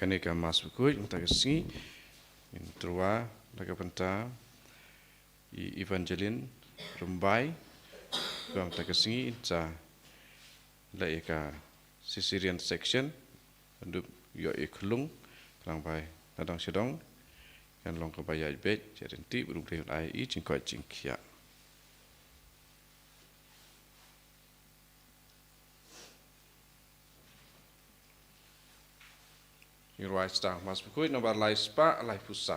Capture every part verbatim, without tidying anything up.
Kane ka Mass Bakhuid mynta ka sngi, ngin tyrwa da ka bynta i Evangeline Rymbai. Ba mynta ka sngi in sa leh ïa ka Caesarean section, ban dup ïoh ïa ka khunlung, khnang ba na dong sha dong kan long kaba ïaid beit, ïaid ryntih, ba U Blei un ai i jingkoit jingkhiah. Ngi rwai sdang Mass Bakhuid nombar lai spah laiphew saw.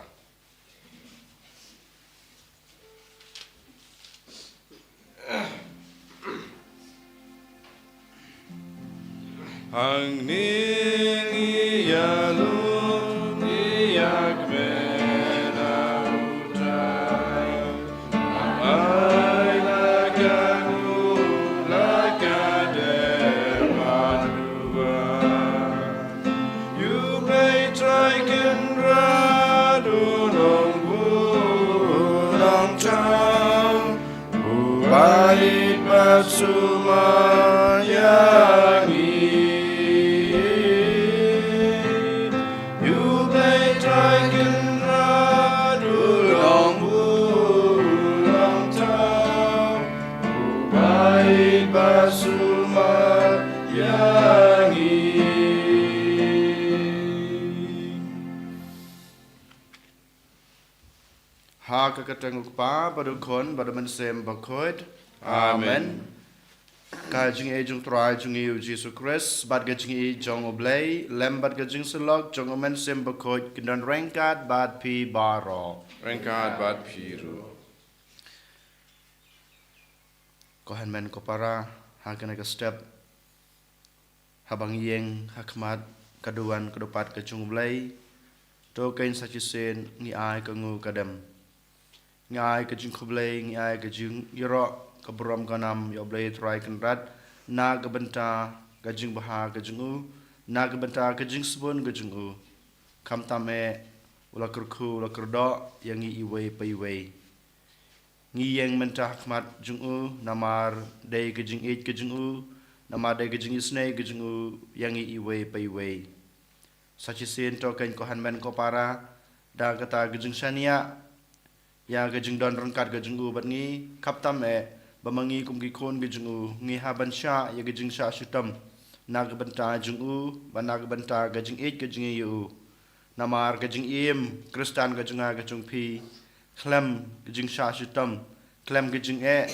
Hangne ngi ïalum ïa ka met na U Trai. Ai la ka nguh, la ka derma, U Blei Trai Kynrad u Nongbuh Nongthaw, uba ïeit bad sumar ïa ngi. U Blei Trai Kynrad u Nongbuh Nongthaw, uba ïeit bad sumar ïa ngi. Ha ka kyrteng U Kpa bad U Khun bad U Mynsiem Bakhuid. Amen. Ka jingïeit jong U Trai jong ngi U Jisu Khrist bad ka jingïeit jong U Blei, lem bad ka jingsyllok jong U Mynsiem Bakhuid, kin don ryngkat bad phi baroh. Ryngkat bad phi ruh. Ko hynmen ko para, ha kane ka step, haba ngi ïeng ha khmat ka duwan ka dupat ka jong U Blei, to kein sa shisien ngi ai ka nguh ka dem. Ngi ai ka jingkhublei, ngi ai ka jingïaroh ka burom ka nam ïa U Blei Trai Kynrad na ka bynta ka jingbha ka jong u, na ka bynta ka jingsbun ka jong u. Khamtam eh u la kyrkhu, u la kyrdoh ïa ngi iwei pa iwei. Ngi ïeng mynta ha khmat jong u namar dei ka jingïeit ka jong u, namar dei ka jingisynei ka jong u ïa ngi iwei pa iwei. Sa shisien to kein ko hynmen ko para, da kata ka jingshaniah ïa ka jingdon ryngkat ka jong u bad ngi, khamtam eh ba ma ngi kum ki khun ka jong u ngi hap ban shah ïa ka jingshah shitom na ka bynta jong u bad na ka bynta ka jingïeit ka jong ngi ïa u. Namar ka jingim Khristan ka jong nga ka jong phi, khlem ka jingshah shitom, khlem ka jingeh,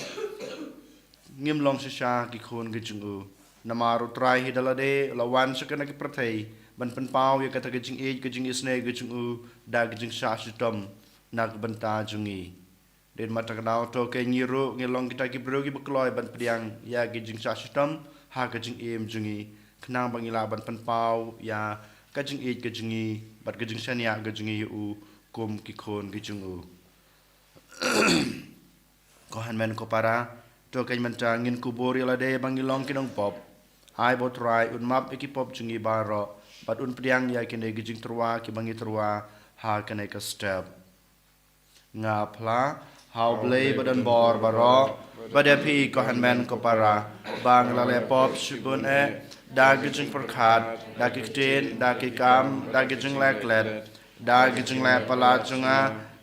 ngim long shisha ki khun ki jong u. Namar U Trai hi da lade u la wan sha kane ka pyrthei ban pynpaw ïa kata ka jingïeit ka jingisynei ka jong u da ka jingshah shitom na ka bynta jong ngi. Dei ma kata ka daw to kein ngi ruh ngi long kita ki briew kiba kloi ban pdiang ïa ki jingshah shitom ha ka jingim jong ngi, khnang ba ngi lah ban pynpaw ïa ka jingïeit ka jong ngi bad ka jingshaniah ka jong ngi ïa u kum ki khun ki jong u. Ko hynmen ko para, to kein mynta ngin kubur ïa lade ba ngi long ki nongpop. Ai ba U Trai un map ïa ki pop jong ngi baroh bad un pdiang ïa kine ki jingtyrwa kiba ngi tyrwa ha kane ka step. Nga phla ha U Blei ba don bor baroh, bad ïa phi ko hynmen ko para, ba nga la leh pop shibun eh, da ki jingpyrkhat, da ki ktien, da ki kam, da ki jingleh klet, da ki jingleh palat jong nga,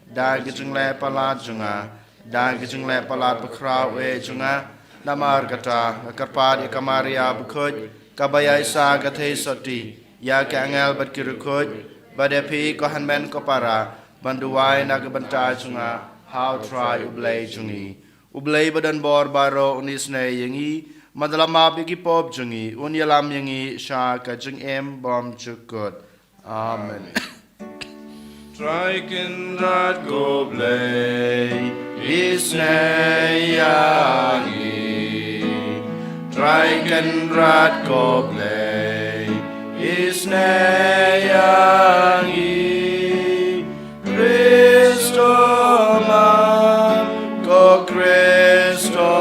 da ki jingleh palat jong nga, da ki jingleh palat bakhraw eh jong nga. Namar kata nga kyrpad ïa ka Maria bakhuid, kaba ïaisah ka theisotti, ïa ki angel bad ki riewkhuid, bad ïa phi ko hynmen ko para, ban duwai na ka bynta jong nga ha U Trai U Blei jong ngi. U Blei ba don bor baroh un isynei ïa ngi, bad la map ïa ki pop jong ngi, un ïalam ïa ngi sha ka jingim bymjukut. Amen. Trai Kynrad ko Blei, isynei ïa ngi. Trai Kynrad ko Blei, isynei ïa ngi. Khrist to map, ko Khrist to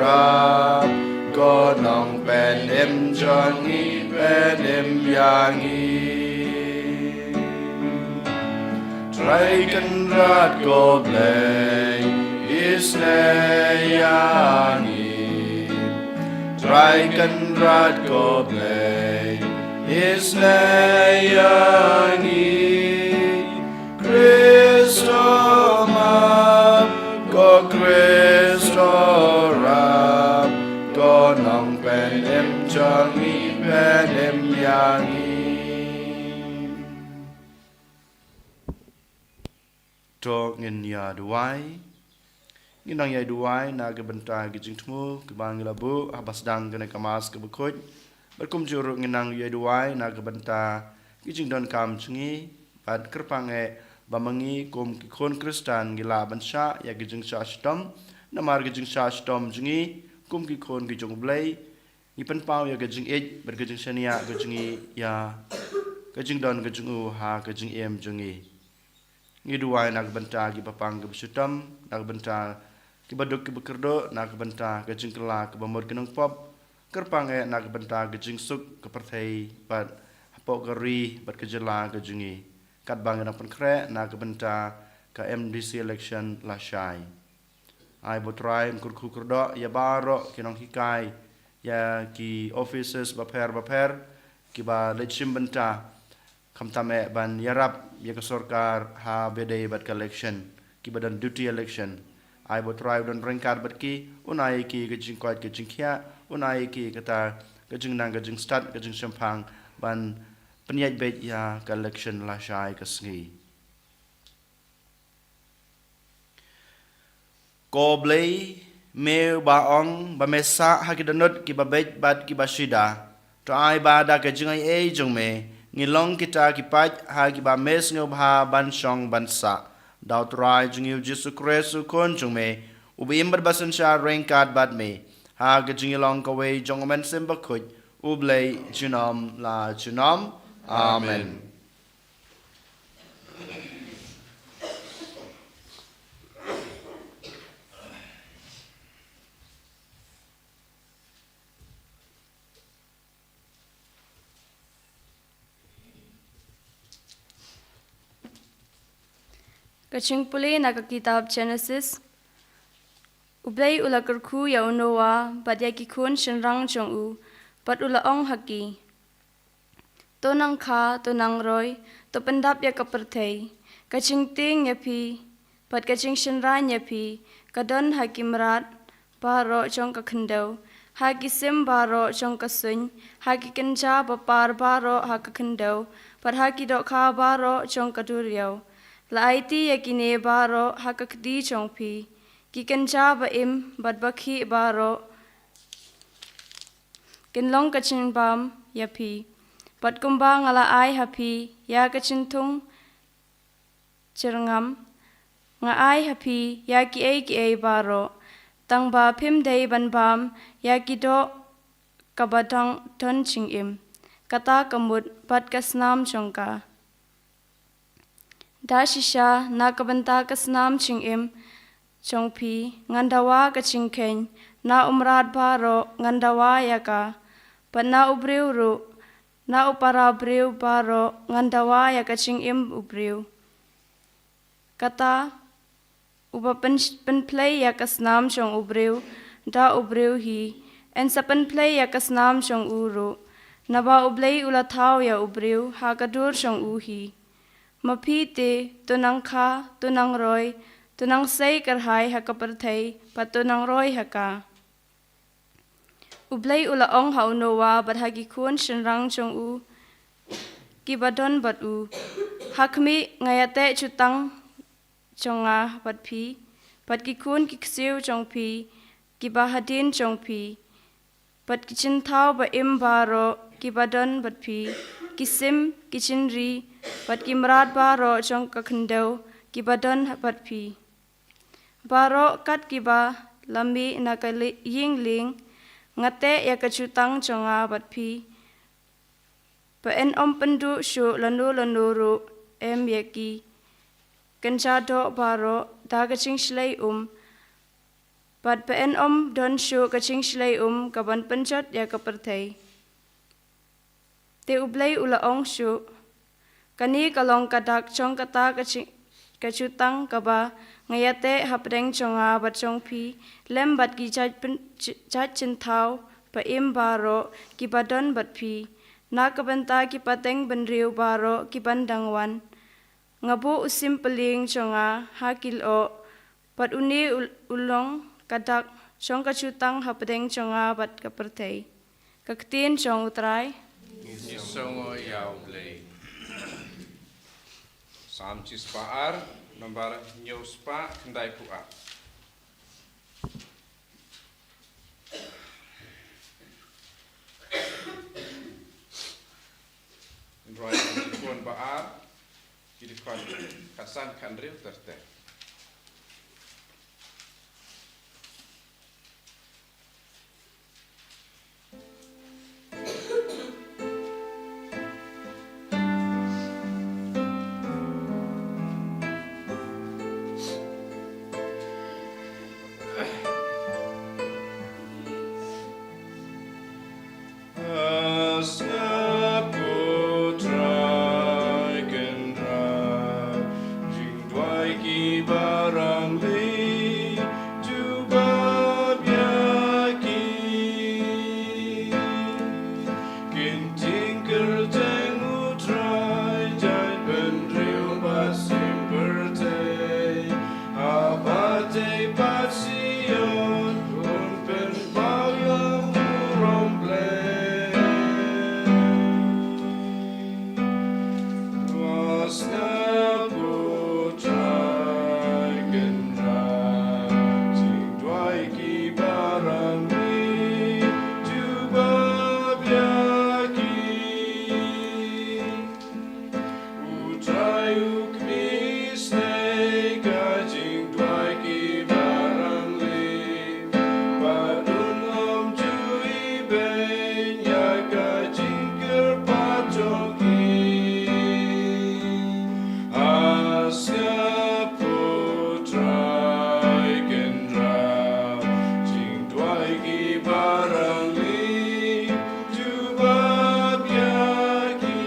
rap, ko Nongpynim jong ngi, pynim ïa ngi. Trai Kynrad ko Blei, isynei ïa ngi. Trai Kynrad ko Blei, Isn't ïa ngi Khristo map, ko Khristo rap, ko nongpynim jong ngi, pynim ïa ngi. To ngin ïa duwai. Ngin nang ïa duwai na ka bynta ki jingthmu kiba ngi la buh haba sdang kane ka Mass kaba khuid. Bad kumjuh ruh ngin nang ïa duwai na ka bynta ki jingdonkam jong ngi. Bad kyrpang eh ba ma ngi kum ki khun Khristan ngi lah ban shah ïa ki jingshah shitom. Namar ki jingshah shitom jong ngi kum ki khun ki jong U Blei, ngi pynpaw ïa ka jingïeit bad ka jingshaniah ka jong ngi ïa ka jingdon ka jong u ha ka jingim jong ngi. Ngi duwai na ka bynta kiba pang kiba shitom, na ka bynta kiba duk kiba kyrduh, na ka bynta ka jingkylla kaba mut ki nongpop. Kyrpang eh na ka bynta ka jingsuk ka pyrthei bad hapoh ka ri bad ka jylla ka jong ngi. Katba ngi nang pynkhreh na ka bynta ka M D C election lashai. Ai ba U Trai un kyrkhu kyrdoh ïa baroh ki nonghikai, ïa ki officers bapher bapher kiba leit shim bynta, khamtam eh ban ïarap ïa ka sorkar haba ïadei bad ka election, kiba don duty election. Ai ba U Trai un don ryngkat bad ki, un ai ïa ki ka jingkoit ka jingkhiah, un ai ïa ki kata ka jingnang ka jingstad ka jingshemphang ban pynïaid beit ïa ka election lashai ka sngi. Ko Blei, me uba ong ba me sah ha ki dohnud kiba beit bad kiba shida. To ai ba da ka jingaiei jong me, ngi long kita ki paid ha kiba me sngewbha ban shong ban sah. Da U Trai jong ngi U Jisu Khrist U Khun jong me, uba im bad ba synshar ryngkat bad me ha ka jingïalong kawei jong U Mynsiem Bakhuid, U Blei junom la junom. Amen. Ka jingpule na ka kitab Genesis. U Blei u la kyrkhu ïa u Noah bad ïa ki khun shynrang jong u, bad u la ong ha ki, to nang kha, to nang roi, to pyndap ïa ka pyrthei. Ka jingtieng ïa phi bad ka jingshynrain ïa phi ka don ha ki mrad baroh jong ka khyndew, ha ki sim baroh jong ka suiñ, ha ki kynja bapar baroh ha ka khyndew, bad ha ki dohkha baroh jong ka duriaw. La aiti ïa kine baroh ha ka kti jong phi. Ki kynja ba im bad ba khih baroh kin long ka jingbam ïa phi. Bad kumba nga la ai ha phi ïa ka jingthung jyrngam, nga ai ha phi ïa kiei kiei baroh, tang ba phim dei ban bam ïa ki doh kaba dang don jingim, kata ka mut bad ka snam jong ka. Da shisha na ka bynta ka snam jingim jong phi ngan dawa ka jingkheiñ, na u mrad baroh ngan dawa ïa ka, bad na u briew ruh, na u para briew baroh ngan dawa ïa ka jingim u briew. Kata uba pyn-, pynphlei ïa ka snam jong u briew da u briew hi, yn sa pynphlei ïa ka snam jong u ruh, naba U Blei u la thaw ïa u briew ha ka dur jong u hi. Ma phi te, to nang kha, to nang roi, to nang sei kyrhai ha ka pyrthei, bad to nang roi ha ka. U Blei u la ong ha u Noah bad ha ki khun shynrang jong u kiba don bad u, ha khmih, nga ïateh jutang jong nga bad phi, bad ki khun ki ksiew jong phi kiba hadien jong phi, bad ki jingthaw ba im baroh kiba don bad phi, ki sim, ki jingri, bad ki mrad baroh jong ka khyndew kiba don bad phi. Baroh kat kiba la mih na ka li-, ïing lieng, nga teh ïa ka jutang jong nga bad phi, ba yn ym pynduh shuh lano lano ruh em ïa ki kynja doh baroh da ka jingshlei um, bad ba yn ym don shuh ka jingshlei um kaban pynjot ïa ka pyrthei. Te U Blei u la ong shuh, kane ka long ka dak jong kata ka ji-, ka jutang kaba nga ïateh hapdeng jong nga bad jong phi, lem bad ki jait pyn-, j-, jait jingthaw ba im baroh kiba don bad phi, Na ka bynta ki pateng bynriew baroh ki ban dang wan, nga buh u sim pylleng jong nga ha ki lyoh, bad une u, u long ka dak jong ka jutang hapdeng jong nga bad ka pyrthei. Ka ktien jong U Trai. Ngi sngewnguh ïa U Blei. Salm shispah ar, nambar hynñiew spah khyndai phew ar. Ngi rwai ka jingkhun ba ar, ki dkhot khatsan, khathynriew ter ter. Sngap ko Trai Kynrad, jingduwai ki barangli, jubab ïa ki. Kin jingkyrteng U Trai, jait bynriew bad sim pyrthei. Ha batai bad Sion, un pynpaw ïa u burom Blei. Sngap ko Trai Kynrad, jingduwai ki barangli, jubab ïa ki. U Trai u khmih, isynei ka jingduwai ki barangli, bad un ym ju ibeiñ ïa ka jingkyrpad jong ki. Sngap ko Trai Kynrad, jingduwai ki barangli, jubab ïa ki.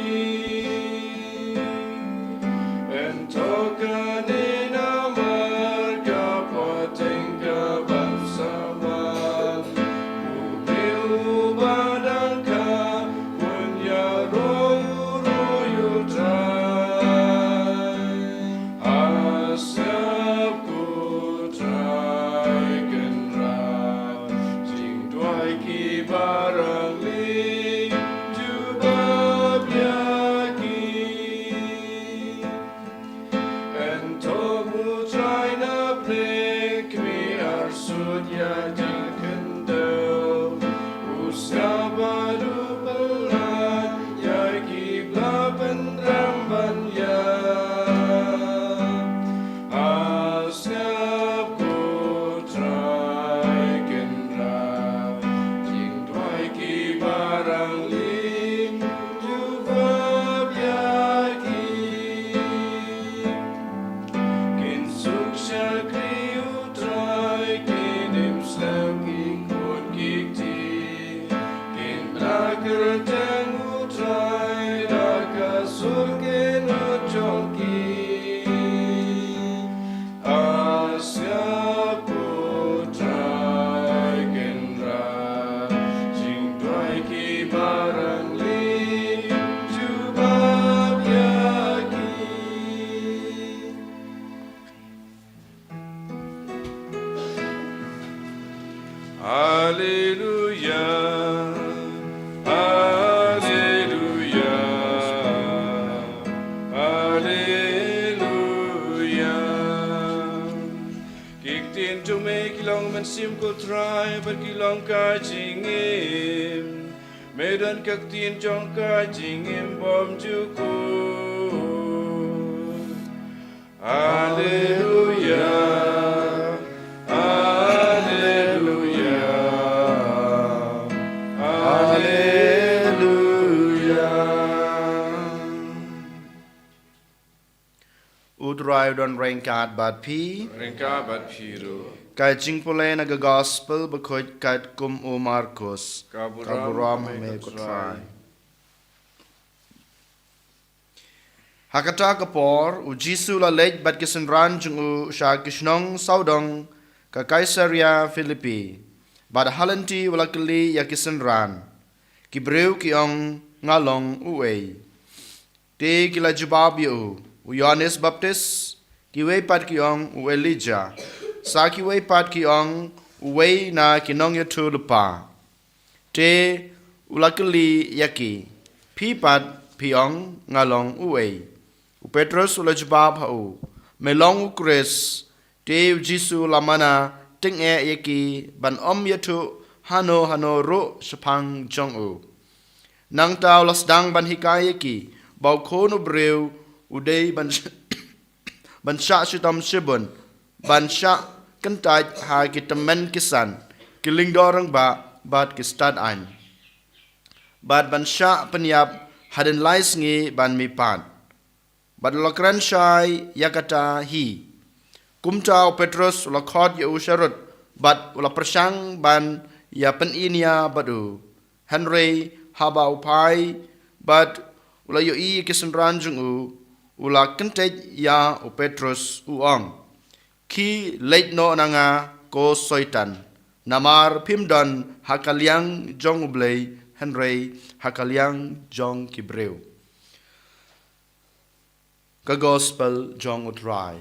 Yn to kane namar ka pateng ka ban saman, u briew uba dang kha un ïaroh u roi U Trai. Sngap ko Trai Kynrad, jingduwai ki barangli, jubab ïa ki. Yn to U Trai na pdeng khmih, arsut ïa ki khyndew, u sngap bad u pynlait ïa ki ba la pynrem ban ïap. Sngap ko Trai Kynrad, jingduwai ki barangli, jubab ïa ki. Kin suk shakri U Trai, kin im slem ki khun ki kti. Kin da kyrteng U Trai da ka sur kynnoh jong ki. Sngap ko Trai Kynrad, jingduwai ki barangli, jubab ïa ki. Alleluia, alleluia, alleluia. Ki ktien jong me ki long mynsiem ko Trai, bad ki long ka jingim. Me don ka ktien jong ka jingim bymjukut. Alleluia, alleluia, alleluia. U Trai u don ryngkat bad phi. Ryngkat bad phi ruh. Ka jingpule na ka Gospel bakhuid katkum u Markus. Ka burom ha me ko Trai. Ha kata ka por, u Jisu u la leit bad ki synran jong u sha ki shnong sawdong ka Kaisaria Philippi. Bad ha lynti u la kylli ïa ki synran. Ki briew ki ong, nga long uei?" Te ki la jubab ïa u, "U Ïohannes Baptist, kiwei pat ki ong u Elijah, sa kiwei pat ki ong uwei na ki nongïathuhlypa." Te u la kylli ïa ki, "Phi pat phi ong nga long uei?" U Petros u la jubab ha u, "Me long u Khrist." Te u Jisu u la mana tyngeh ïa ki ban ym ïathuh hano hano ruh shaphang jong u. Nangta u la sdang ban hikai ïa ki ba u Khun u Briew u dei ban ban shah shitom shibun, ban shah kyntait ha ki tymmen ki san, ki lyngdoh rangbah bad ki stad aiñ, bad ban shah pynïap hadien lai sngi ban mihpat, bad u la kren shai ïa kata hi. Kumta u Petros u la khot ïa u sharud, bad u la pyrshang ban ïa pyni nia bad u. Hynrei haba u phai bad u la ïohi ïa ki synran jong u, u la kyntait ïa u Petros, u ong, "Khie leit noh na nga, ko Soitan, namar phim don ha ka liang jong U Blei, hynrei ha ka liang jong ki briew." Ka Gospel jong U Trai.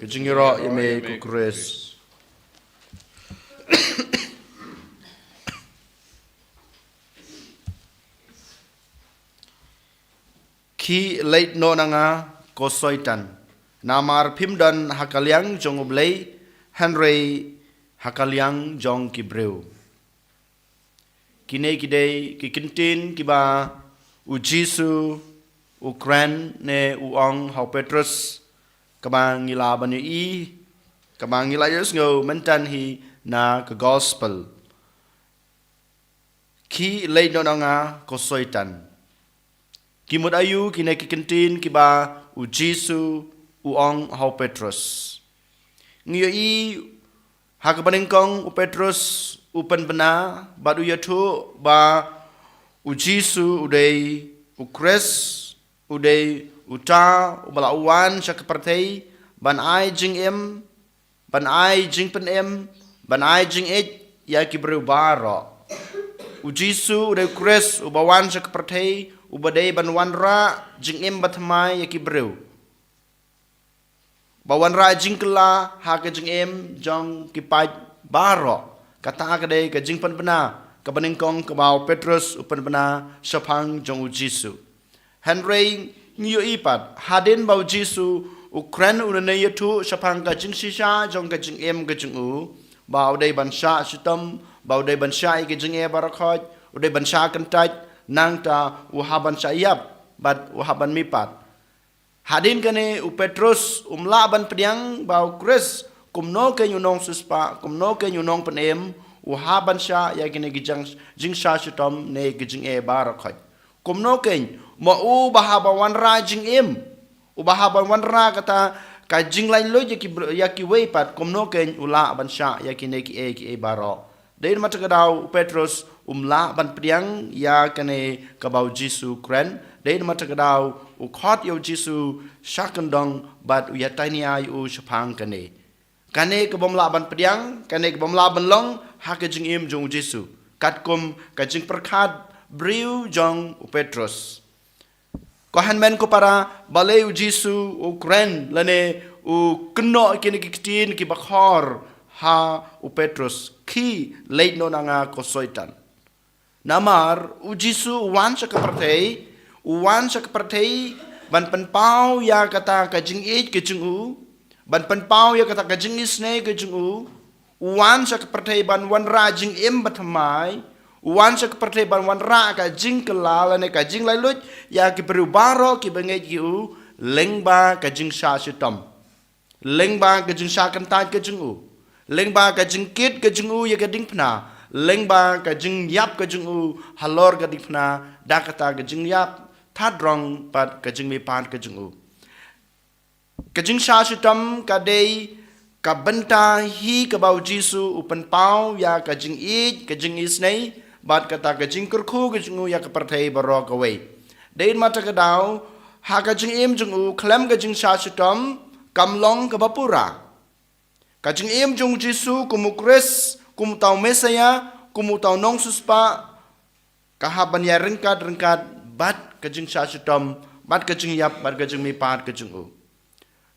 Ka jingïaroh ïa me, ko Khrist. "Khie leit noh na nga, ko Soitan, namar phim don ha ka liang jong U Blei, hynrei ha ka liang jong ki briew." Kine ki dei ki kyntien kiba u Jisu u kren ne u ong ha u Petros, kaba ngi la ban ïohi, kaba ngi la ïohsngew mynta hi na ka Gospel. "Khie leit noh na nga, ko Soitan." Ki mut aïu kine ki kyntien kiba u Jisu u ong ha u Petros? Ngi ïohi ha kaba nyngkong u Petros u pynbna bad u ïathuh ba u Jisu u dei u Khrist, u dei uta uba la wan sha ka pyrthei ban ai jingim, ban ai jingpynim, ban ai jingïeit ïa ki briew baroh. U Jisu u dei u Khrist uba wan sha ka pyrthei, uba dei ban wanrah jingim bathymmai ïa ki briew, ba wanrah jingkylla ha ka jingim jong ki paid baroh. Kata ka dei ka jingpynbna kaba nyngkong kaba u Petros u pynbna shaphang jong u Jisu. Hynrei ngi ïohi pat, hadien ba u Jisu u kren, u la ïathuh shaphang ka jingshisha jong ka jingim ka jong u, ba u dei ban shah shitom, ba u dei ban shah ïa ka jingeh baroh khoit, u dei ban shah kyntait, nangta u hap ban shah ïap bad u hap ban mihpat. Hadien kane u Petros um lah ban pdiang ba u Khrist, kumno keiñ u nongsiewspah, kumno keiñ u nongpynim, u hap ban shah ïa kine ki jing, jingshah shitom ne ki jingeh baroh khoit. Kumno keiñ, ma u ba hap ban wanrah jingim, u ba hap ban wanrah kata ka jinglaitluid ïa ki, ïa kiwei pat, kumno keiñ u lah ban shah ïa kine kiei kiei baroh. Dei namar kata ka daw u Petros um lah ban pdiang ïa kane kaba u Jisu u kren. Dei namar kata ka daw u khot ïa u Jisu sha kyndong bad u ïathuh nia ïa u shaphang kane. Kane ka bym lah ban pdiang, kane ka bym lah ban long ha ka jingim jong u Jisu, katkum ka jingpyrkhat briew jong u Petros. Ko hynmen ko para, balei u Jisu u kren lane u kynnoh kine ki ktien kiba khor ha u Petros, "Khie leit noh na nga, ko Soitan"? Namar u Jisu u wan sha ka pyrthei, u wan sha ka pyrthei ban pynpaw ïa kata ka jingïeit ka jong u, ban pynpaw ïa kata ka jingisynei ka jong u, u wan sha ka pyrthei ban wanrah jingim bathymmai, u wan sha ka pyrthei ban wanrah ka jingkylla lane ka jinglaitluid ïa ki briew baroh kiba ngeit ïa u, lyngba ka jingshah shitom, lyngba ka jingshah kyntait ka jong u, lyngba ka jingkit ka jong u ïa ka diengphna, lyngba ka jingïap ka jong u halor ka diengphna, da kata ka jingïap, thad rong bad ka jingmihpat ka jong u. Ka jingshah shitom ka dei ka bynta hi kaba u Jisu u pynpaw ïa ka jingïeit, ka jingisynei, bad kata ka jingkyrkhu ka jong u ïa ka pyrthei baroh kawei. Dei namar kata ka daw, ha ka jingim jong u khlem ka jingshah shitom kam long kaba pura. Ka jingim jong u Jisu kum u Khrist, kum uta u Messaïah, kum uta u nongsiewspah, ka hap ban ïaryngkat ryngkat bad ka jingshah shitom, bad ka jingïap, bad ka jingmihpat ka jong u.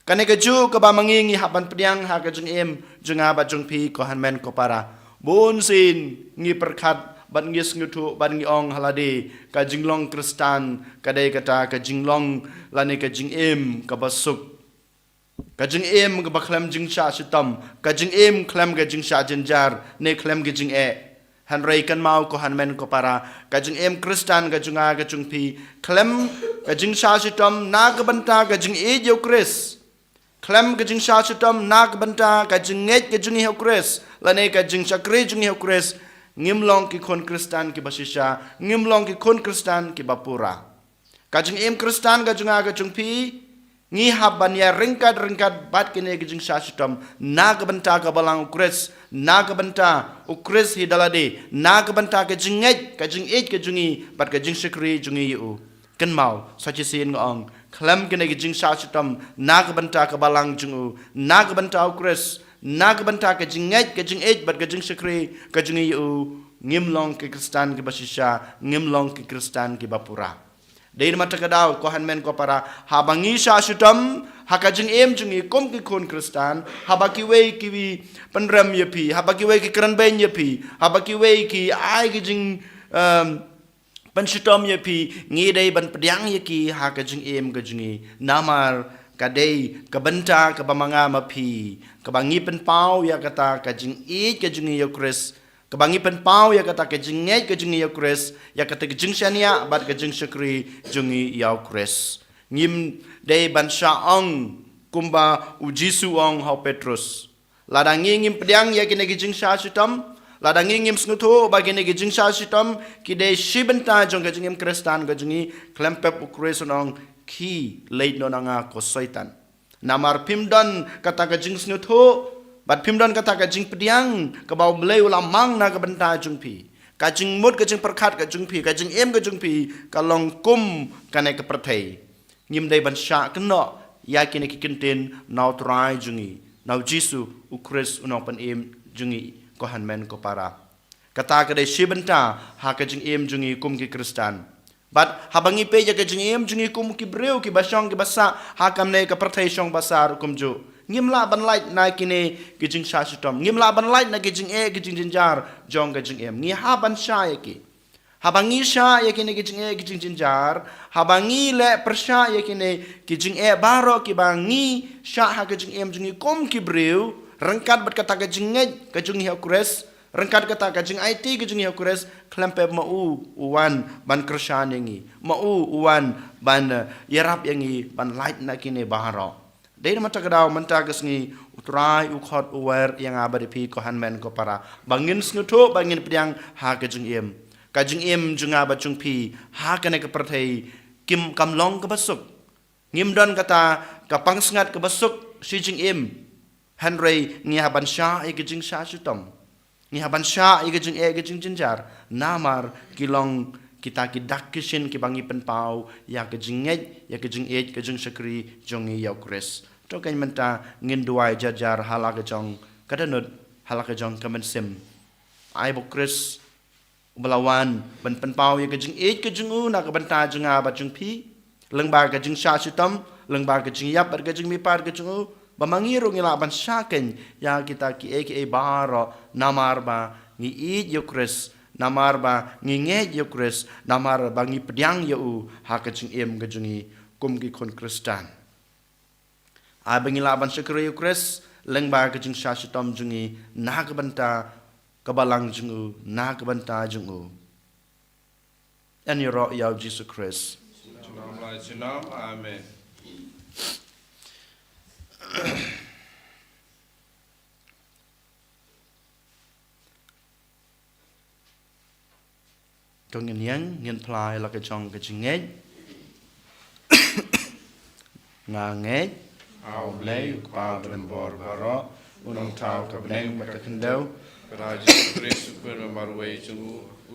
Kane kajuh kaba ma ngi ngi hap ban pdiang ha ka jingim jong nga bad jong phi ko hynmen ko para. Bun sien ngi pyrkhat bad ngi sngewthuh bad ngi ong ha lade ka jinglong Khristan ka dei kata ka jinglong lane ka jingim kaba suk. Ka jingim kaba khlem jingshah shitom, ka jingim khlem ka jingshah jynjar, ne khlem ka jingeh. Hynrei kynmaw ko hynmen ko para, ka jingim Khristan ka jong nga ka jong phi, khlem ka jingshah shitom na ka bynta ka jingïeit ïa u Khrist. Khlem ka jingshah shitom na ka bynta ka jingngeit ka jong ngi ha u Khrist, lane ka jingshakri jong ngi ha u Khrist, ngim long ki khun Khristan kiba shisha, ngim long ki khun Khristan kiba pura. Ka jingim Khristan ka jong nga ka jong phi, ngi hap ban ïa ryngkat ryngkat bad kine ki jingshah shitom, na ka bynta ka balang u Khrist, na ka bynta u Khrist hi da lade, na ka bynta ka jingngeit, ka jingïeit ka jong ngi, bad ka jingshakri jong ngi ïa u. Kynmaw, sa shisien nga ong, khlem kine ki jingshah shitom, na ka bynta ka balang jong u, na ka bynta u Khrist, na ka bynta ka jingngeit, ka jingïeit, bad ka jingshakri ka jong ngi ïa u, ngim long ki Khristan kiba shisha, ngim long ki Khristan kiba pura. Dei namar kata ka daw, ko hynmen ko para, haba ngi shah shitom ha ka jingim jong ngi kum ki khun Khristan, haba kiwei ki pynrem ïa phi, haba kiwei ki kren beiñ ïa phi, haba kiwei ki ai ki jing, em, pynshitom ïa phi, ngi dei ban pdiang ïa ki ha ka jingim ka jong ngi. Namar ka dei ka bynta kaba ma nga ma phi, kaba ngi pynpaw ïa kata ka jingïeit ka jong ngi ïa u Khrist, kaba ngi pynpaw ïa kata ka jingngeit ka jong ngi ïa u Khrist, ïa kata ka jingshaniah bad ka jingshakri jong ngi ïa u Khrist. Ngim dei ban shah ong kumba u Jisu u ong ha u Petrus. Lada ngi ngim pdiang ïa kine ki jingshah shitom, lada ngi ngim sngewthuh ba kine ki jingshah shitom ki dei shi bynta jong ka jingim Khristan ka jong ngi, khlem pep u Khrist un ong, khie leit noh na nga ko Soitan. Namar phim don kata ka jingsngewthuh, bad phim don kata ka jingpdiang kaba U Blei u la mang na ka bynta jong phi. Ka jingmut ka jingpyrkhat ka jong phi, ka jingim ka jong phi, ka long kum kane ka pyrthei. Ngim dei ban shah kynnoh ïa kine ki kyntien na u Trai jong ngi, na u Jisu u Khrist u nongpynim jong ngi, ko hynmen ko para. Kata ka dei shi bynta ha ka jingim jong ngi kum ki Khristan. Bad haba ngi peit ïa ka jingim jong ngi kum ki briew kiba shong kiba sah ha kamne ka pyrthei shong ba sar kumjuh, ngim lah ban lait na kine ki jingshah shitom, ngim lah ban lait na ki jingeh ki jingjynjar jong ka jingim. Ngi hap ban shah ïa ki. Haba ngi shah ïa kine ki jingeh ki jingjynjar, haba ngi leh pyrshah ïa kine ki jingeh baroh kiba ngi shah ha ka jingim jong ngi kum ki briew, ryngkat bad kata ka jingngeit ka jong ngi ha u Khrist, ryngkat kata ka jingaiti ka jong ngi ha u Khrist, khlem pep ma u u wan ban kyrshan ïa ngi, ma u u wan ban, eh, ïarap ïa ngi ban lait na kine baroh. Dei namar kata ka daw mynta ka sngi u Trai u khot u wer ïa nga bad ïa phi ko hynmen ko para, ba ngin sngewthuh, ba ngin pdiang ha ka jingim. Ka jingim jong nga bad jong phi ha kane ka pyrthei kim, kam long kaba suk. Ngim don kata ka pansngiat kaba suk shi jingim. Hynrei ngi hap ban shah ïa ka jingshah shitom. Ngi hap ban shah ïa ka jingeh ka jingjynjar, namar ki long kita ki dak ki shin kiba ngi pynpaw ïa ka jingngeit, ïa ka jingïeit, ka jingshakri jong ngi ïa u Khrist. To kane mynta ngin duwai jar jar ha la ka jong ka dohnud, ha la ka jong ka mynsiem. Ai ba u Khrist uba la wan ban pynpaw ïa ka jingïeit ka jong u na ka bynta jong nga bad jong phi, lyngba ka jingshah shitom, lyngba ka jingïap bad ka jingmihpat ka jong u, ba ma ngi ruh ngi lah ban shah khein ïa kita kiei kiei baroh, namar ba ngi ïeit ïa u Khrist, namar ba ngi ngeit ïa u Khrist, namar ba ngi pdiang ïa u ha ka jingim ka jong ngi kum ki khun Khristan. Ai ba ngi lah ban shakri ïa u Khrist lyngba ka jingshah shitom jong ngi na ka bynta ka balang jong u, na ka bynta jong u. Yn ïaroh ïa u Jisu Khrist. Junom la junom. Amen. To ngin ïeng, ngin phla ïa la ka jong ka jingngeit. Nga ngeit ha U Blei U Kpa badonbor baroh, U Nongthaw ka bneng bad ka khyndew, bad ha U Jisu Khrist U Khun ba marwei jong u,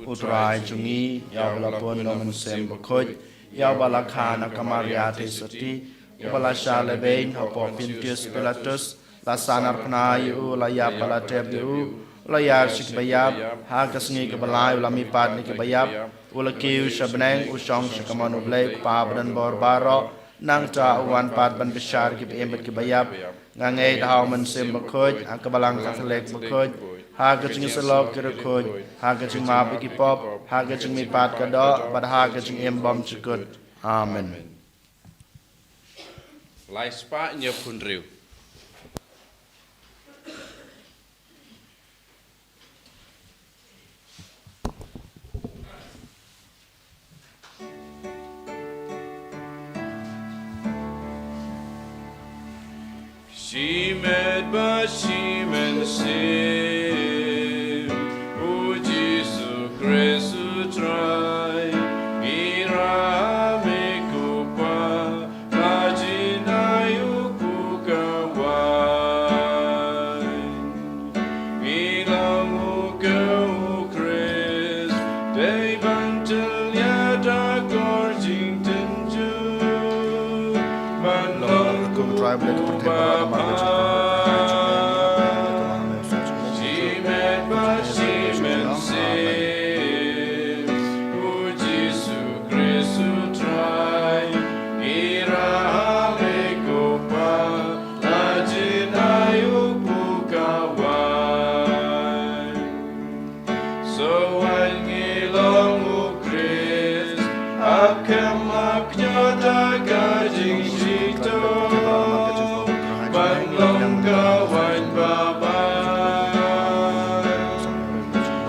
U Trai jong ngi, ïa uba la pun na U Mynsiem Bakhuid, ïa uba la kha na ka Maria Theisotti, uba la shah lehbeiñ hapoh Pontius Pilatus, la sahnarphna ïa u, la ïap bad la tep ïa u, U la ïar sha kiba ïap, ha ka sngi kaba lai u la mihpat na kiba ïap, u la kiew sha bneng, u shong sha kamon U Blei U Kpa badonbor baroh. Nangta u wan pat ban bishar ïa kiba im bad kiba ïap. Nga ngeit ha U Mynsiem Bakhuid, ha ka Balang Katholik bakhuid, ha ka jingïasyllok ki riewkhuid, ha ka jingmap ïa ki pop, ha ka jingmihpat ka doh, bad ha ka jingim bymjukut. Amen. Lai spah hynñiewphew hynriew. Shimet ba shimen sim, U Jisu Khrist U Trai, ngi ïarap ïa U Kpa, ba jin ai u pu ka waiñ. Ngi long u ka U Khrist, dei ban tyllia da kor jingtynjuh. Ban long kum u Trai Blei ka pyrthei baroh namar ka jingkyrkhu. Shimet ba shimen sim, U Jisu Khrist U Trai, ngi ïarap ïa U Kpa, ba jin ai u pu ka waiñ. Shuwa ngi long U Khrist, ap kem ap kñia da ka jingshito, ban long ka waiñ babha.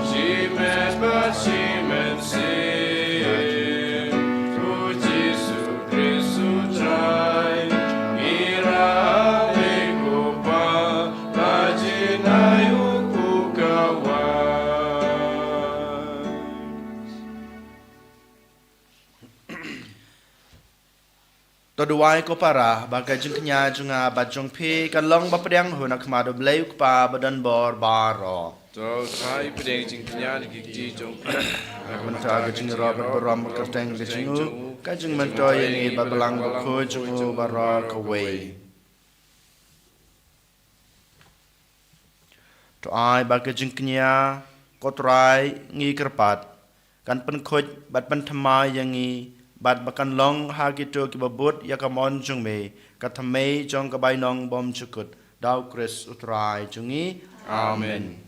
Shimet ba shimet sim, U Jisu Khrist U Trai, ngi ïarap ïa U Kpa, ba jin ai u pu ka waiñ. To duwai ko para, ba ka jingkñia jong nga bad jong phi kan long ba pdiang hun ha khmat U Blei U Kpa badonbor baroh. To U Trai pdiang jingkñia na ki kti jong phi, na ka bynta ka jingïarap bad burom bad kyrteng ka jong u, ka jingmyntoi ïa ngi bad Balang Bakhuid jong u baroh kawei. To ai ba ka jingkñia, ko Trai, ngi kyrpad, kan pynkhuid bad pynthymmai ïa ngi, bad ba kan long ha kito kiba bud ïa ka mon jong me, ka thymmei jong ka bainong bymjukut, da U Khrist U Trai jong ngi. Amen.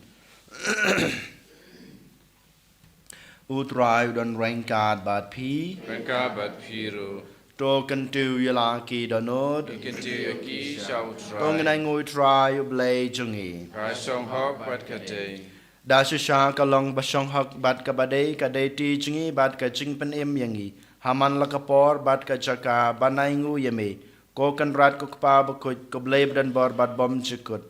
U Trai u don ryngkat bad phi. Ryngkat bad phi ruh. To kyntiew ïa la ki dohnud. Ngi kyntiew ïa ki sha U Trai. To ngin ainguh ïa U Trai U Blei jong ngi. Ka shong hok bad ka dei. Da shisha ka long ba shong hok bad kaba dei, ka dei ti jong ngi bad ka jingpynim ïa ngi, ha man la ka por bad ka jaka ban ainguh ïa me, ko Kynrad ko Kpa Bakhuid, ko Blei badonbor bad bymjukut.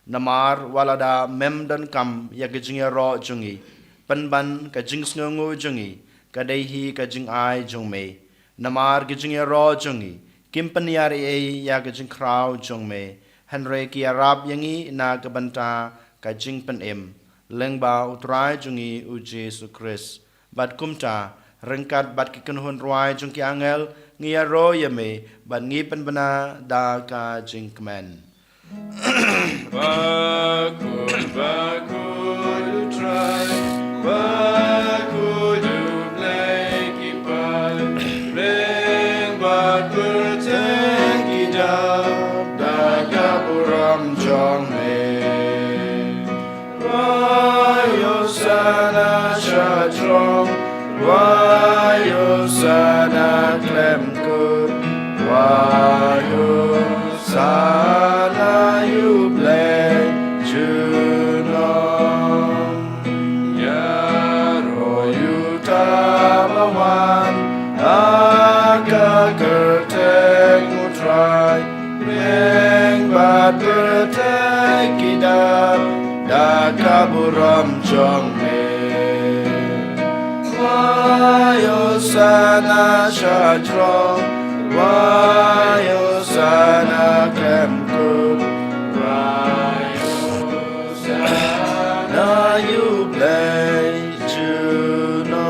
Namar wat lada mem donkam ïa ka jingïaroh jong ngi, pynban ka jingsngewnguh jong ngi ka dei hi ka jingai jong me. Namar ka jingïaroh jong ngi kim pynïar ei ei ïa ka jingkhraw jong me, hynrei ki ïarap ïa ngi na ka bynta ka jingpynim lyngba U Trai jong ngi U Jisu Khrist. Bad kumta, ryngkat bad ki kynhun rwai jong ki angel, ngi ïaroh ïa me bad ngi pynbna da ka jingkmen. Bakhuid, bakhuid U Trai, bakhuid U Blei ki paid, ring bad pyrthei ki dap da ka burom jong me. Wai Hosana sha throne, wai Hosana khlem kut, wai Hosana ïa U Blei junom. Ïaroh ïa uta uba wan ha ka kyrteng U Trai, ring bad pyrthei ki dap da ka burom jong me. Wai Hosana sha throne, wai Hosana khlem kut, wai Hosana ïa U Blei junom.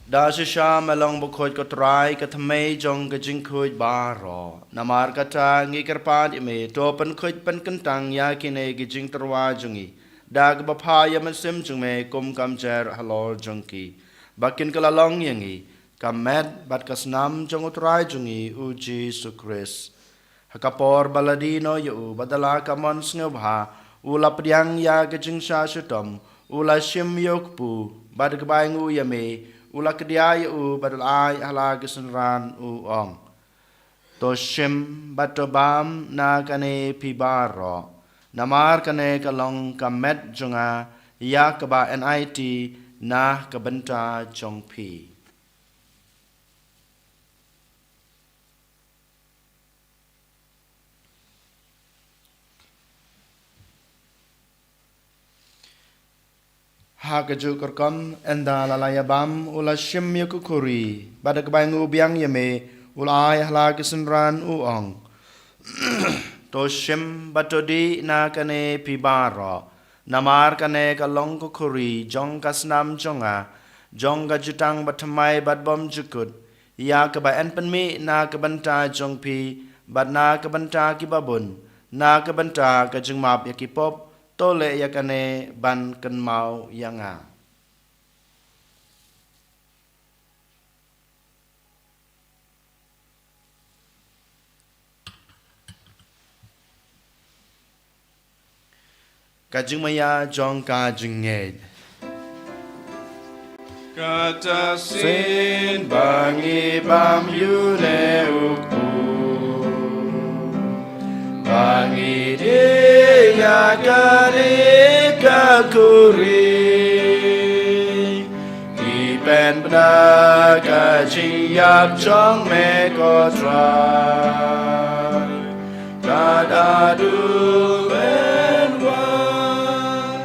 Da Shisha me long bakhuid ko Trai, ka thymmei jong ka jingkhuid baroh. Namar kata ngi kyrpad ïa me, to pynkhuid pynkyntang ïa kine ki jingtyrwa jong ngi da kaba pha ïa u Mynsiem jong me kum ka mjer halor jong ki, ba kin kylla long ïa ngi ka met bad ka snam jong u Trai jong ngi u Jisu Khrist. Ha ka por ba la die noh ïa u bad da la ka mon sngewbha, u la pdiang ïa ka jingshah shitom, u la shim ïa u kpu, bad kaba ainguh ïa me, u la kdiah ïa u bad u la ai ha la ki synran, u ong: To shim bad to bam na kane phi baroh, namar kane ka long ka met jong nga, ïa kaba yn aiti na ka bynta jong phi. Ha kajuh ka rukom, ynda la la ïa bam, u la shim ïa ka khuri, bad kaba ainguh biang ïa me, u la ai ha la ki synran, u ong: To shim bad to dih na kane phi baroh, namar kane ka long ka khuri jong ka snam jong nga, jong ka jutang bathymmai bad bymjukut, ïa kaba yn pynmih na ka bynta jong phi bad na ka bynta kiba bun, na ka bynta ka jingmap ïa ki pop. To leh ïa kane ban kynmaw ïa nga. Ka jingmaïa jong ka jingngeit. Kata shisien ba ngi bam ïa une u kpu, ba ngi dih ïa kane ka khuri, ngi pynbna ka jingïap jong me ko Trai, kat haduh men wan.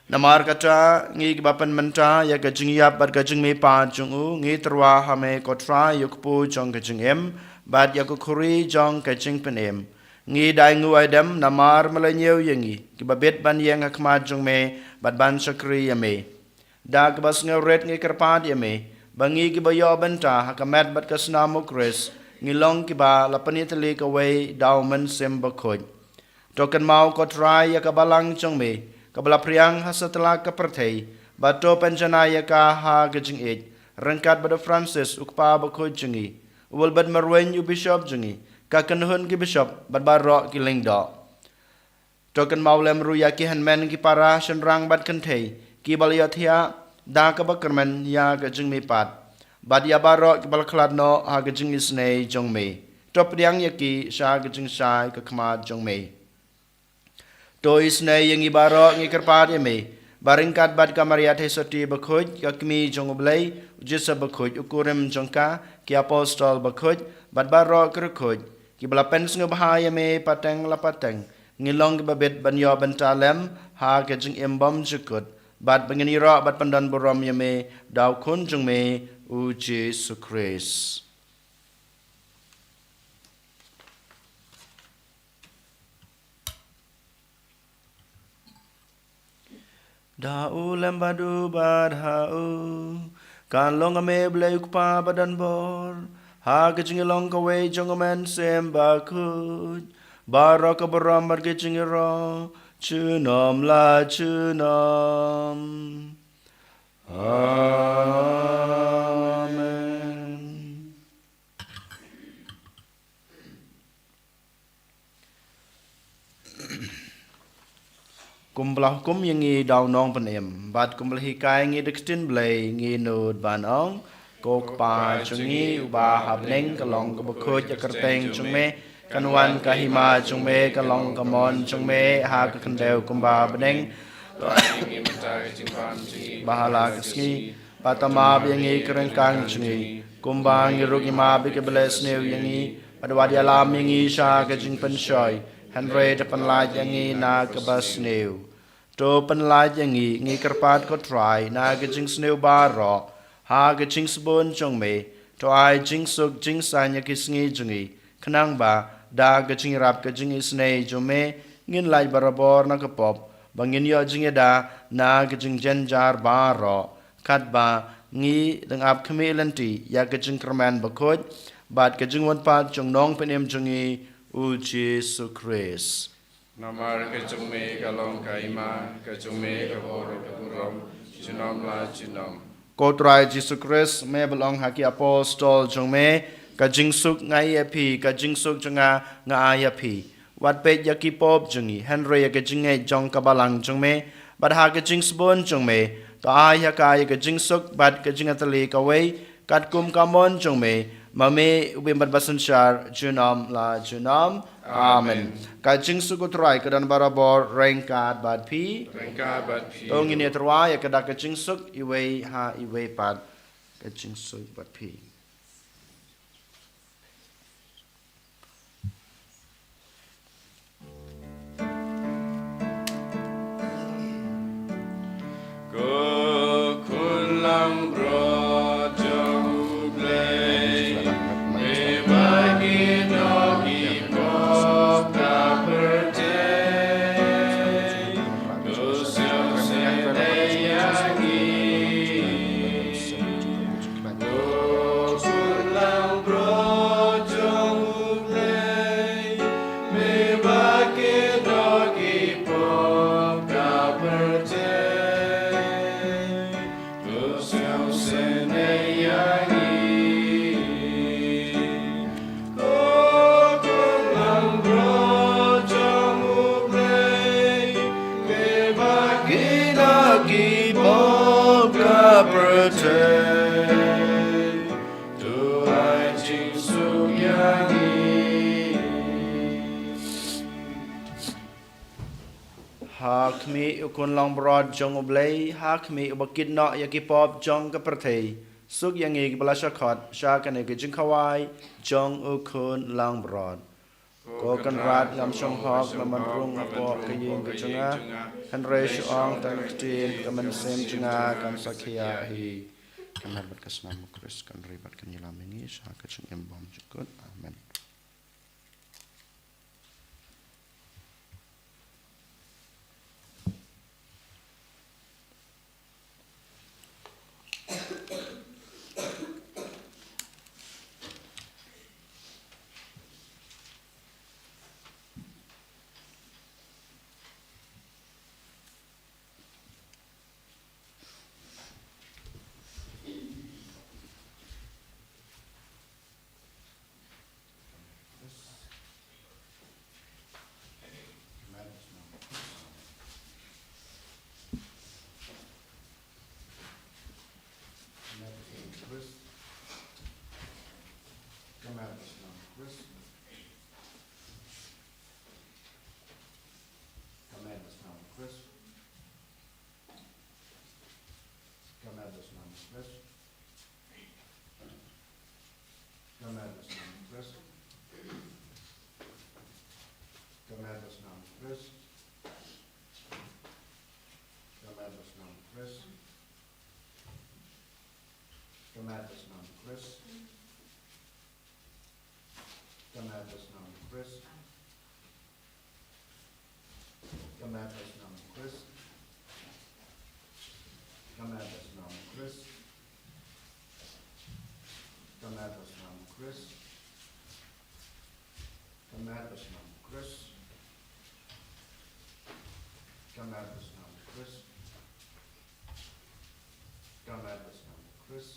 Namar kata, ngi kiba pynmynta ïa ka jingïap bad ka jingmihpat jong u, ngi tyrwa ha me ko Trai ïa u kpu jong ka jingim, bad ïa ka khuri jong ka jingpynim. Ngi da ainguh aidem namar me la ñiew ïa ngi, kiba bit ban ïeng ha khmat jong me, bad ban shakri ïa me. Da kaba sngewrit ngi kyrpad ïa me, ba ngi kiba ïoh bynta ha ka met bad ka snam u Khrist, ngi long kiba la pynïatylli kawei da u Mynsiem Bakhuid. To kynmaw ko Trai ïa ka balang jong me, kaba la phriang ha satlak ka pyrthei, bad to pynjanai ïa ka ha ka jingïeit, ryngkat bad u Francis u kpa bakhuid jong ngi, u Wilbert Marwein u bishop jong ngi, ka kynhun ki bishop, bad baroh ki lyngdoh. To kynmaw lem ruh ïa ki hynmen ki para shynrang bad kynthei, kiba la ïohthiah da kaba kyrmen ïa ka jingmihpat, bad ïa baroh kiba la khlad noh ha ka jingisynei jong me. To pdiang ïa ki sha ka jingshai ka khmat jong me. To isynei ïa ngi baroh, ngi kyrpad ïa me, ba ryngkat bad ka Maria Theisotti bakhuid, ka Kmie jong u Blei, u Joseph bakhuid, u kurim jong ka, ki apostol bakhuid, bad baroh ki riewkhuid, kiba la pynsngewbha ïa me pateng la pateng, ngin long kiba bit ban ïoh bynta lem ha ka jingim bymjukut, bad ba ngin ïaroh bad pyndonburom ïa me da u Khun jong me, u Jisu Khrist. Da u lem bad u bad ha u, kan long ha me Blei u Kpa badonbor, ha ka jingïalong kawei jong u Mynsiem Bakhuid, baroh ka burom bad ka jingïaroh, junom la junom. Amen. Kumba la hukum ïa ngi da u Nongpynim, bad kumba la hikai ïa ngi da ka ktien Blei, ngin nud ban ong: Ko Kpa jong ngi uba ha bneng, ka long kaba khuid ïa ka kyrteng jong me, kan wan ka hima jong me, kan long ka mon jong me ha ka khyndew kumba ha bneng. Ba ha la ka sngi, bad to map ïa ngi ki ryngkang jong ngi, kumba ngi ruh ngi map ïa kiba leh sniew ïa ngi, bad wat ïalam ïa ngi sha ka jingpynshoi, hynrei to pynlait ïa ngi na kaba sniew. To pynlait ïa ngi, ngi kyrpad ko Trai, na ka jingsniew baroh, ha ka jingsbun jong me, to ai jingsuk jingsaiñ ïa ki sngi jong ngi, khnang ba da ka jingïarap ka jingisynei jong me, ngin lait barabor na ka pop, ba ngin ïoh jingïada na ka jingjynjar baroh, katba Ngi dang ap khmih lynti ïa ka jingkyrmen bakhuid bad ka jingwan pat jong Nongpynim jong ngi, u Jisu Khrist. Namar ka jong me ka long ka hima, ka jong me ka bor ka burom, junom la junom. Ko Trai Jisu Khrist, me ba la ong ha ki apostol jong me, ka jingsuk nga ai ïa phi, ka jingsuk jong nga nga ai ïa phi. Wat peit ïa ki pop jong ngi, hynrei ïa ka jingngeit jong ka balang jong me, bad ha ka jingsbun jong me, to ai ha ka ïa ka jingsuk bad ka jingïatylli kawei, katkum ka mon jong me, ma me u bym bad ba synshar, junom la junom. Amen. Amen. Ka jingsuk u Trai ka don barabor ryngkat bad phi. Ryngkat bad phi. To ngin ïatyrwa ïa ka da ka jingsuk iwei ha iwei pat. Ka jingsuk bad phi. Ko khun langbrot jong U Blei, me ba kynnoh ki pop ka pyrthei, to siewsiewsih ïa ngi. Ko khun langbrot jong U Blei, me ba kynnoh ki pop ka pyrthei, to siewsiewsih ïa ngi. Ko khun langbrot jong U Blei, me ba kynnoh ki pop ka pyrthei, to ai jingsuk ïa ngi. Ha khmih u khun langbrot jong U Blei, ha khmih uba kynnoh ïa ki pop jong ka pyrthei, suk ïa ngi kiba la shah khot sha kane ka jingkhawai jong u khun langbrot. Ko Kynrad, ngam shong hok ban wan rung hapoh ka ïing ka jong nga, hynrei shu ong tang ka ktien, ka mynsiem jong nga kan sa khia hi. Ka met bad ka snam u Khrist kan ri bad kan ïalam ïa ngi sha ka jingim bymjukut. Amen. Ka met bad ka snam u Khrist. Ka met bad ka snam u Khrist. Ka met bad ka snam u Khrist. Ka met bad ka snam u Khrist. Ka met bad ka snam u Khrist. Ka met bad ka snam u Khrist. Ka met bad ka snam u Khrist. Ka met bad ka snam u Khrist. Ka met bad ka snam u Khrist. Ka met bad ka snam u Khrist. Ka met bad ka snam u Khrist.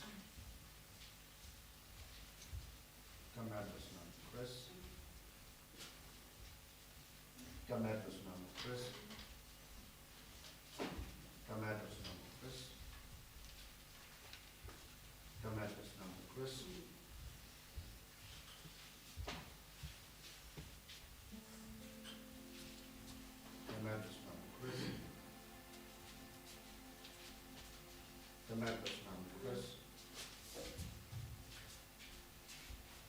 Ka met bad ka snam u Khrist. Ka met bad ka snam u Khrist. Ka met bad ka snam u Khrist. Ka met bad ka snam u Khrist. Ka met bad ka snam u Khrist.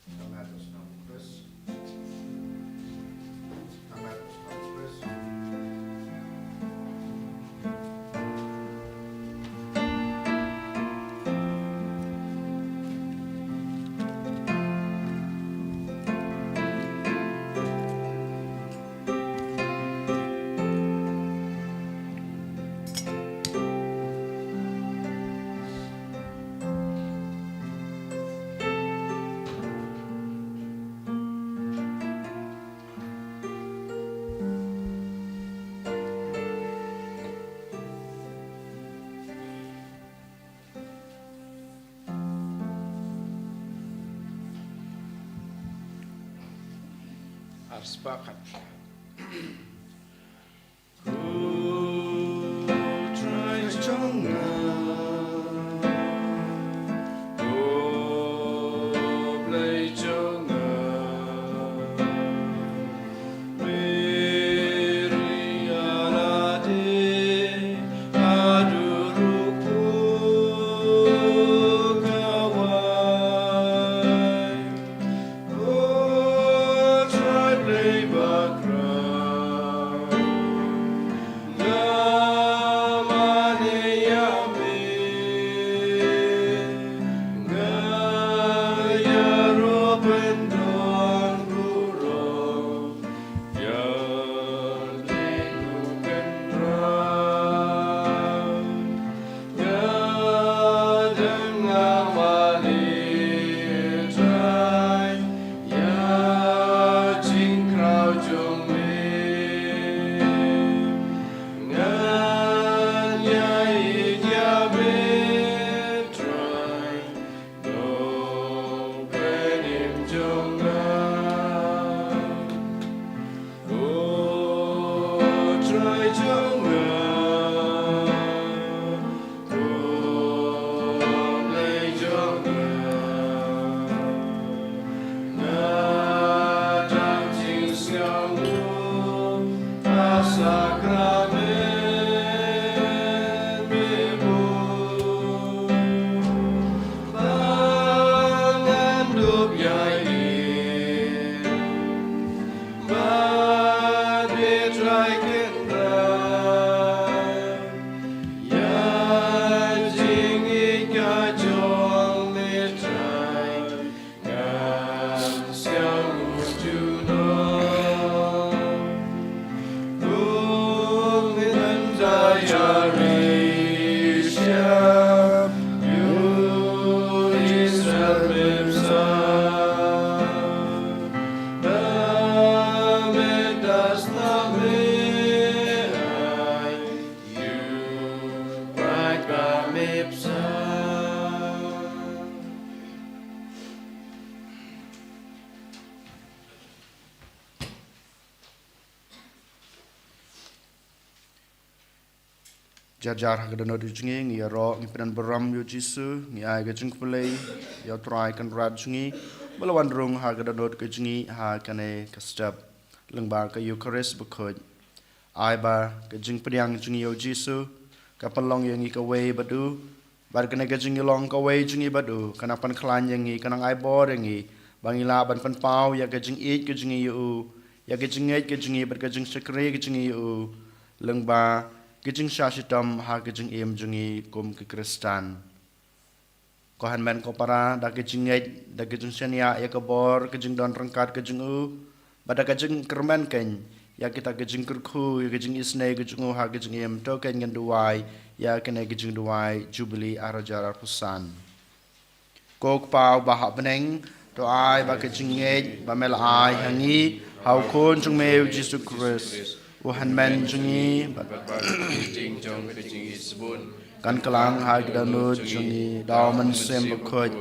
Ka met bad ka snam u Khrist. Ar spah khatphra. Ko Trai jong nga, ko Blei jong nga, Mary a la dei haduh ruh ko kawai. Ko Trai Blei bakhraw, nga mane ïa me, nga ïaroh pyndonkam ruh ïa me ko Kynrad. Nga dang nga mane Trai ïa jingkhraw jong me. Ngan ïaieit ïa me Trai, nongpynim jong nga. Ko Trai jong nga, ko Blei jong nga, nga dang jingsngewnguh ha sakramen me bun. Ba ngan dup ïa i, ba me Trai Kynrad, ïa jingïeit ka jong me Trai, ngan sngewthuh junom. Jar jar ha ka dohnud jong ngi, ngi ïaroh, ngi pyndon burom ïa u Jisu, ngi ai ka jingkhublei ïa u Trai Kynrad jong ngi ba la wan rung ha ka dohnud ka jong ngi ha kane ka step lyngba ka Eukharist bakhuid. Ai ba ka jingpdiang jong ngi ïa u Jisu ka pynlong ïa ngi kawei bad u, bad kane ka jingïalong kawei jong ngi bad u ka nang pynkhlaiñ ïa ngi, ka nang ai bor ïa ngi ba ngin lah ban pynpaw ïa ka jingïeit ka jong ngi ïa u, ïa ka jingngeit ka jong ngi bad ka jingshakri ka jong ngi ïa u, lyngba ka jingshah shitom ha ka jingim jong ngi kum ki Khristan. Ko hynmen ko para, da ka jingngeit, da ka jingshaniah ïa ka bor ka jingdon ryngkat ka jong u, bad da ka jingkyrmen keiñ ïa kita ki jingkyrkhu, ïa ka jingisynei ka jong u ha ka jingim, to keiñ ngan duwai ïa kane ka jingduwai Jubili ar hajar arphew san. Ko Kpa uba ha bneng, to ai ba ka jingngeit ba me la ai ha ngi ha u Khun jong me u Jisu Khrist, u hynmen jong ngi, bad ba ka jingïeit jong ka jingïeit sbun kan kylla ha ki dohnud jong ngi da u Mynsiem Bakhuid,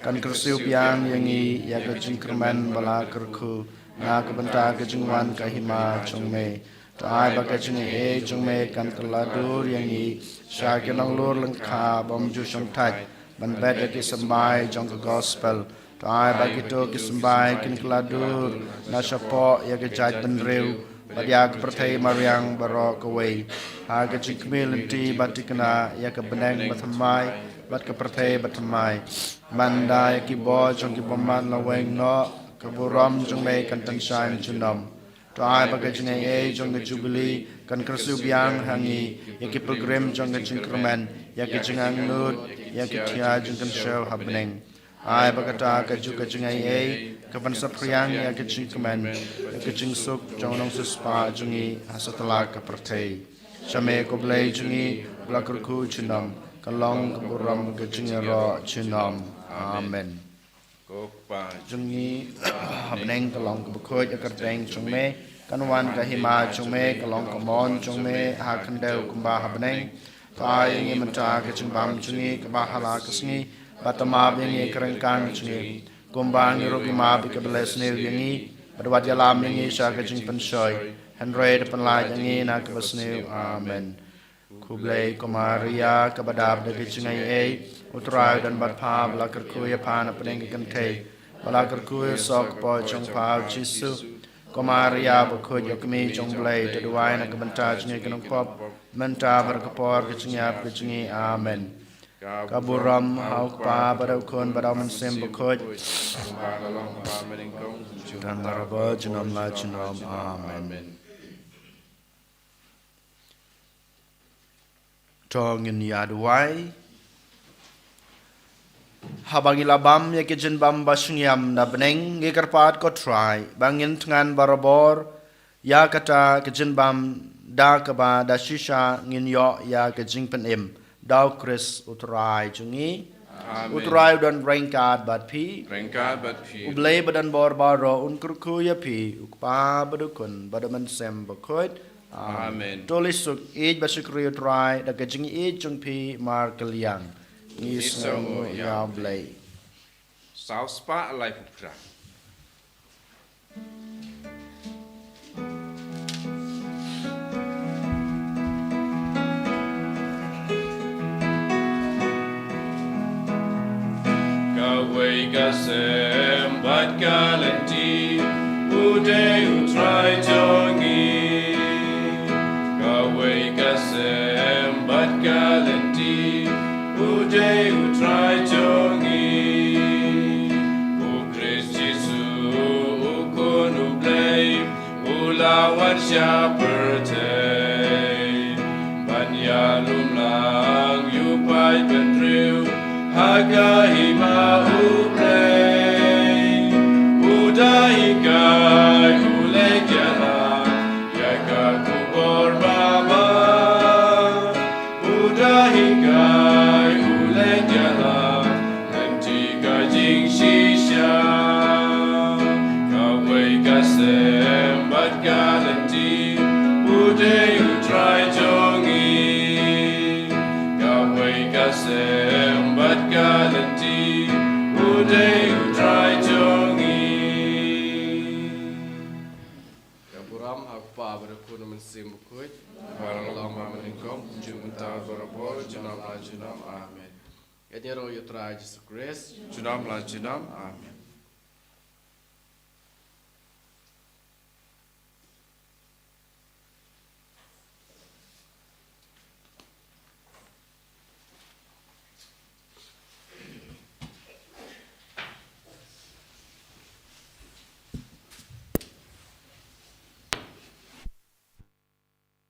kan kyrsiew biang ïa ngi ïa ka jingkyrmen ba la kyrkhu na ka bynta ka jingwan ka hima jong me. To ai ba ka jingaiei jong me kan kylla dur ïa ngi sha ki nonglur lyngkha bym ju shongthait ban bet ïa ki symbai jong ka gospel. To ai ba kito ki symbai kin kylla dur na shapoh ïa ka jaitbynriew bad ïa ka pyrthei mariang baroh kawei, ha ka jingkhmih lynti ba thikna ïa ka bneng bathymmai bad ka pyrthei bathymmai. Manda ïa ki bor jong ki bymman la weng noh, ka burom jong me kan pynshai junom. To ai ba ka jingaiei jong ka Jubili kan kyrsiew biang ha ngi ïa ki pilgrim jong ka jingkyrmen, ïa ka jingangnud, ïa ka thiah jingkynshew ha bneng. Ai ba kata kajuh ka jingaiei kan pynsaphriang ïa ka jingkmen, ïa ka jingsuk jong u nongsiewspah jong ngi ha satlak ka pyrthei. Sha me ko Blei jong ngi ba la kyrkhu junom, kan long ka burom ka jingïaroh junom. Amen. Ko Kpa jong ngi ba ha bneng, ka long kaba khuid ïa ka kyrteng jong me, kan wan ka hima jong me, ka long ka mon jong me ha khyndew kumba ha bneng. To ai ïa ngi mynta ka jingbam jong ngi kaba ha la ka sngi, bad to map ïa ngi ïa ka ryngkang jong ngi, kumba ngi ruh ngi map ïa kiba leh sniew ïa ngi, bad wat ïalam ïa ngi sha ka jingpynshoi, hynrei da pynlait ïa ngi na ka basniew. Amen. Khublei ko Maria, kaba dap da ka jingaiei, U Trai u don bad pha, ba la kyrkhu ïa pha na pdeng ka kynthei, ba la kyrkhu ïa u soh kpoh jong pha U Jisu. Ko Maria bakhuid, ko kmie jong U Blei, to duwai na ka bynta jong ngi ki nongpop, mynta bad ha ka por ka jingïap ka jong ngi. Amen. Ka burom ha U Kpa bad ha U Khun bad ha U Mynsiem Bakhuid. Tang barabor junom la junom. Amen. To ngin ïa duwai. Haba ngi la bam ïa ki jingbam ba shngaiñ na bneng, ngi kyrpad ko Trai ba ngin thngan barabor ïa kata ka jingbam, da kaba da shisha ngin ïoh ïa ka jingpynim da U Khrist U Trai jong ngi. Amen. U Trai u don ryngkat bad phi. Ryngkat bad phi. U Blei ba don bor baroh un kyrkhu ïa phi, U Kpa bad U Khun bad U Mynsiem Bakhuid. Amen. Amen. To leit suk ïeit bad shakri U Trai da ka jingïeit jong phi markylliang. Ngi sngewnguh ïa U Blei. Saw spah laiphew phra. Kawei ka sem bad ka lynti, u dei U Trai jong ngi. Kawei ka sem bad ka lynti, u dei U Trai jong ngi. U Khrist Jisu, U Khun U Blei, u la wan sha pyrthei ban ïalum lang ïa u paidbynriew ha ka hima U Blei. U da hikai, u leit ïalam ïa ka khubor babha. U da hikai, u leit ïalam lynti ka jingshisha. Kawei ka sem bad ka lynti, u dei U Trai jong ngi. Kawei ka sem bad ka lynti, u dei U Trai jong ngi. Ka burom ha U Kpa bad U Khun bad U Mynsiem Bakhuid. Ba la long ba mynnyngkong, mynta bad barabor, junom la junom. Amen. Ïa ngi ruh ïa U Trai Jisu Khrist. Junom la junom. Amen.